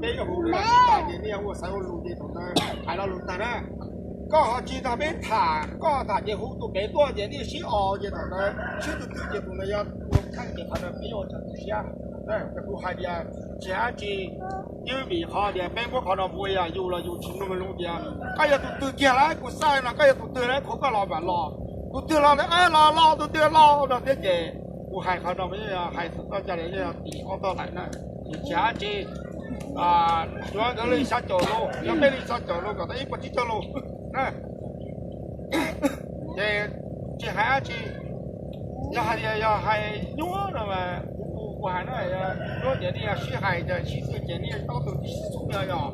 Peb hu li no tsis tag ces nej ua xaiv ua lus ces thaum ntawd hais lo lus tag na. Koj ho tsis nrog peb tham, koj tham ces hu tus pem tuaj ces nej sib os ces thaum ntawd sib tw twg ces tus ntawd yog ua kheej ces qhov ntawd peb yuav ua tsaug tu siab. Ces kuv hais tias tsis hais dab tsi, ywj vim qhov tias peb muab qhov no mus yog yus los yus tsis mloog lus tias koj yog tus twg kiag lawm, kuv xav no koj yog tus twg lawm, khuv koj los mam los, tus twg los los los, tus twg los no thiab ces kuv hais qhov no hais tus toj ca li yog tim ob tog lawm na. Ces tsis hais dab tsi, yuav nkawd li xya caum lus, yog peb li xya caum lus kom tau ib puas tsib caug lus. Ces tsis hais dab tsi, yog hais tias yog hais nyuaj no mas kuv hais na, nyuaj ces nej sib hais ces sib xwm ces nej tau tus tib si xub yog,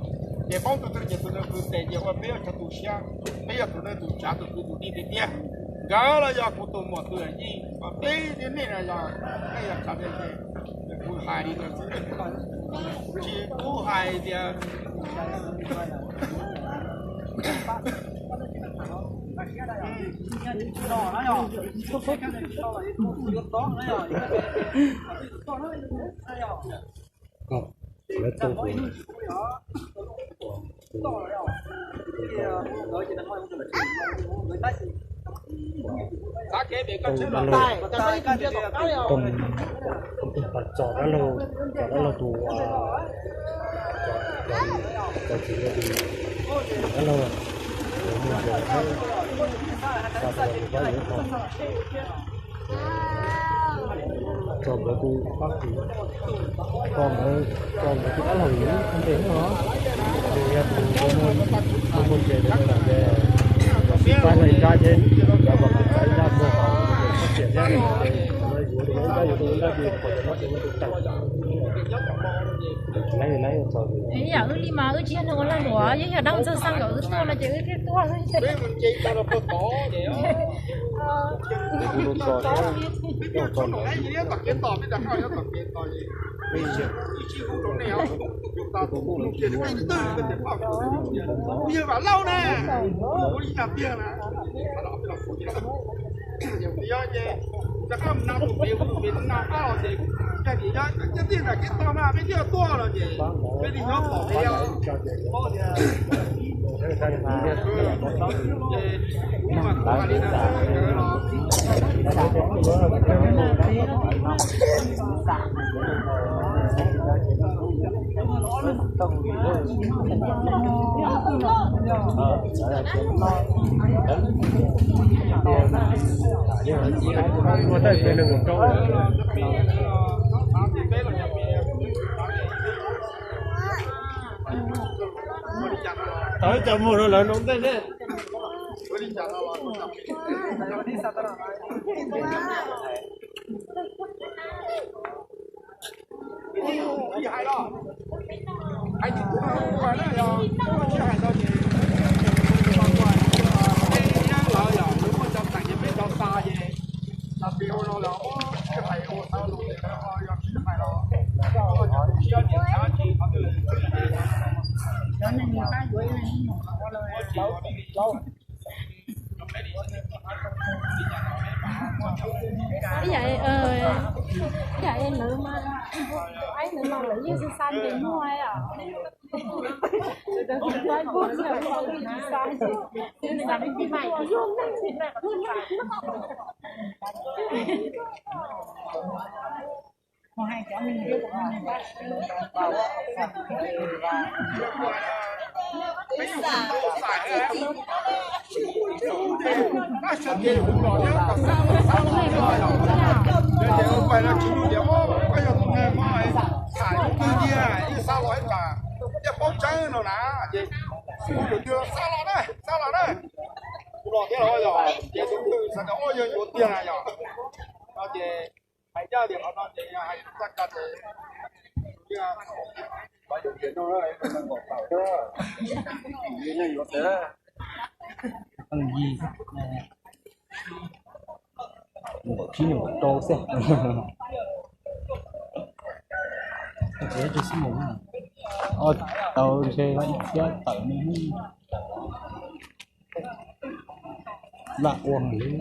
ces paub tus twg ces tus ntawd kwv tes ces ua peb ua tsaug tu siab, peb yog tus neeg tus tsav tus kwv tus tij tiag tiag. Nkawd los yog kuv tus muam tus yawm yij, peb nej no yog nej yog tsav tiag tiag. Kuv hais li ntawd xwb, tsis pub hais tias txog dab laug, txog dab laug tus, txog txiv dab laug, tus muaj tus, txog tus pab yuav txog, txog nkawd tus pab, txog nkawd, txog nkawd tus dab laug yus ntej no, yog tus muaj, tus muaj tsev ntawd ces sib pab ib zaj ces, yog kom txog ib zaj muaj hauv, muaj tsev thiab, yuav tus dab, yuav tus dab ces kom tau muaj tus tawm. Ib yam wb li mas wb tsis yog neeg ua lag luam, yeej yog dab txog xaj nkawd wb tuaj no ces wb thiaj tuaj. Yawg Vam Lauj ne, kuv li cas tiag na. Yog ces rov qab mus nab tus pem, tus pem nab qab los ces, yog tias yog tiag nram kev tog mas peb thiaj tuaj los ces peb li nyob pom peb. Tawv cov muag rau lawv noo ntej ne. Ib yam, ib yam es lawv mas, ib lawv mas lawv yeej xav xav ces muaj os. Xav los na, xav los na, kuv los thiab los yog ces tus twg xav tias ua yog yuav tiag na yog no ces hais ncaj tias qhov no ces yog hais txoj cai ces yuav tiag. Nkaum tsib nkaum rau xwb. Tau ntshe ib txhiab tawm ne. Lam ua heev li.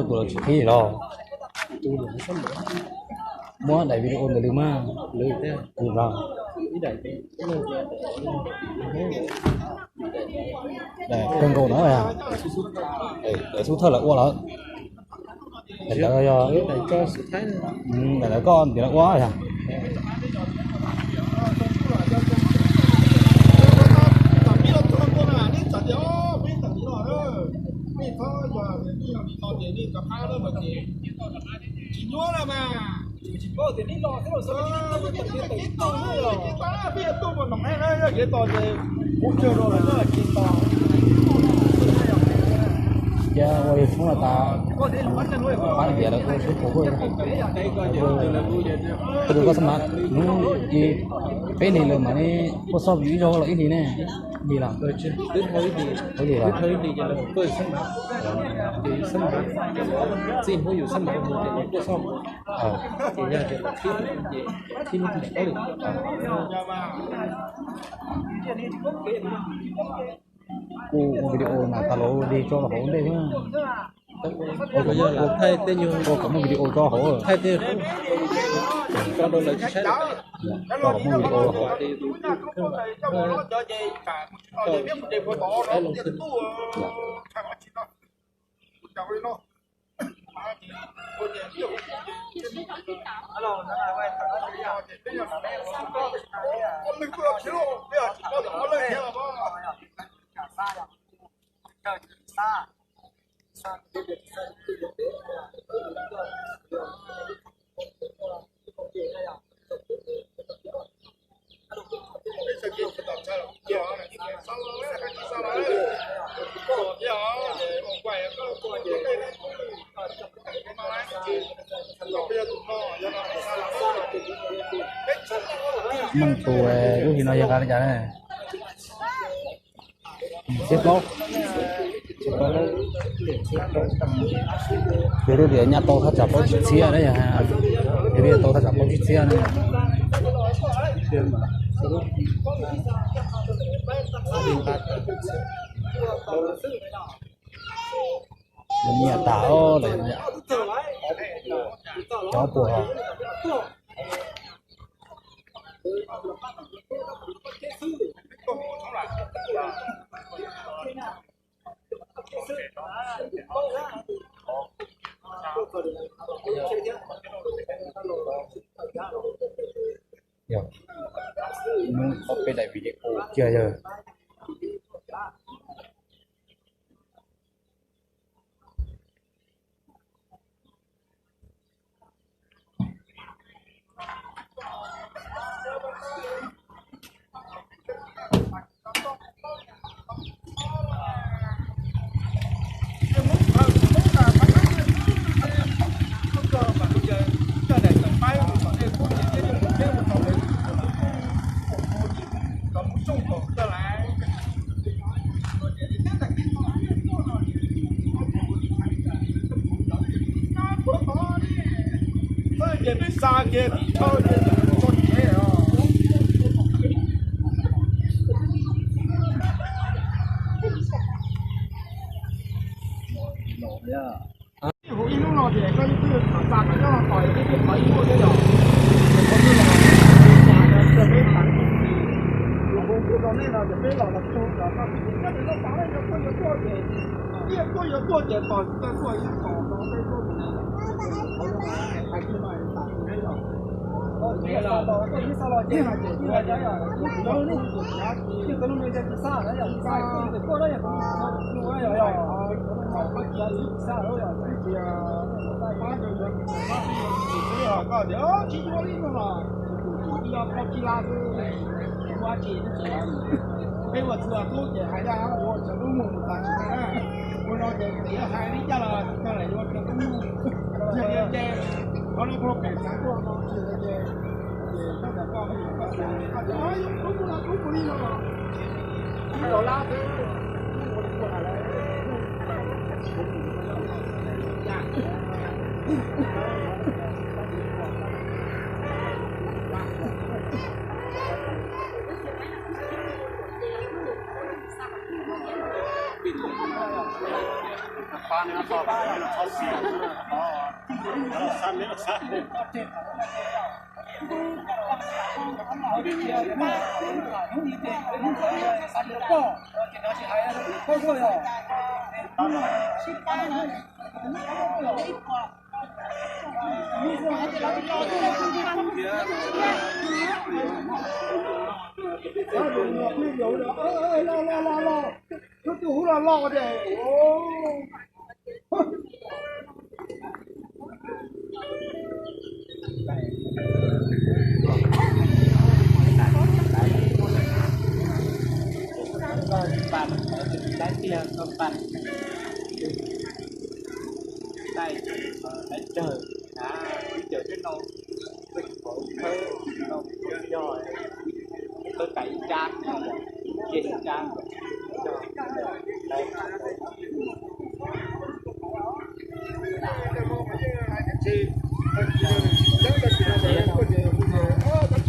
Tus los tsis qhib los. Muab daim video ntawm lwm mas. Daim kawg nkaus no, daim xub thawj lawv ua lawm. Daim ntawd yog, daim ntawd koj ntiav lawv ua yog. Cia ua li sub no tas, pab tias lawv ua sub pus kuj, tus koj xab mas hnub i peb hlis lawm mas ne, kuj xoj yus ib zaug los ib hlis ne, hlis los, ib hlis los, txij hnub yus xab mas mus ces kuj xoj, ces yog tias los khib ces khib hnub tim peb li. Kuv ua video mas tas los li tso los hauv ntej xwb. Ua kom muaj video tso hauv. Tso kom muaj video hauv. Moog tus lub hlis no yog nqa li cas ne? Txhiab plaub. Yog tias nyaj tau thaj tsam plaub tsib txhiab na, yog tias tau thaj tsam plaub tsib txhiab na. Nyiam tas lawm, cov puas. Yog, hnub ob peb daim video kiag yog. Ib hnub no ces koj yeej twb yuav tham txog kom nyob no tos ib hnub twb qhov ib hnub thiab yom. Ces qhov twg los cas no ces peb tham ib hnub ces yus hu tuaj rau nej no ces peb los los tug los koj twb ces koj tus no tas lawm, yog tuaj yuav tuaj ces, yog tuaj yuav tuaj ces tos tsis tau tuaj ib tos no peb tuaj tus no. Hais kiag mas tas tus thiab yom. Koj tus no xa los, koj tus no xa los ces hais tias twb hais tias yog hnub twg yog hnub twg ces tsis xav, twb tau lub me ntsis tsis xav na yom, tsis xav tuaj ces tuaj na yom, tus no yog yog. Thaum koj cia li tsis xav lawm yog twb cia pab rau yuav tus pab rau yuav tus twb yog koj tias tsis yuav li no los tus tus twb yog koj tsis laj xwb, ua tsis tsis peb ua txhua tub ces hais yog ua tsav lub mus mus tas tsis tau na. Ua no ces txiv hais li cas los tsis tau lawm, yuav tsav lub mus. Yog li ces qhov no kuv pem xav tuaj no tsis yog li ces, ces koj cov koj, koj tias koj yuav tub mus no tub mus li no los tsis tau lab xwb. Tus hu los los ces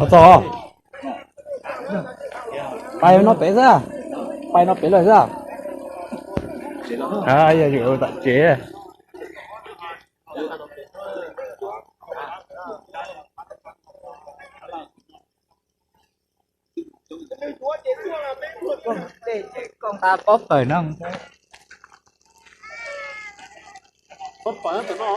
Ua txog, pais no pem xwb, pais no pem lawm xwb. Yog yus tom tsev. Pob pawg no, pob pawg no.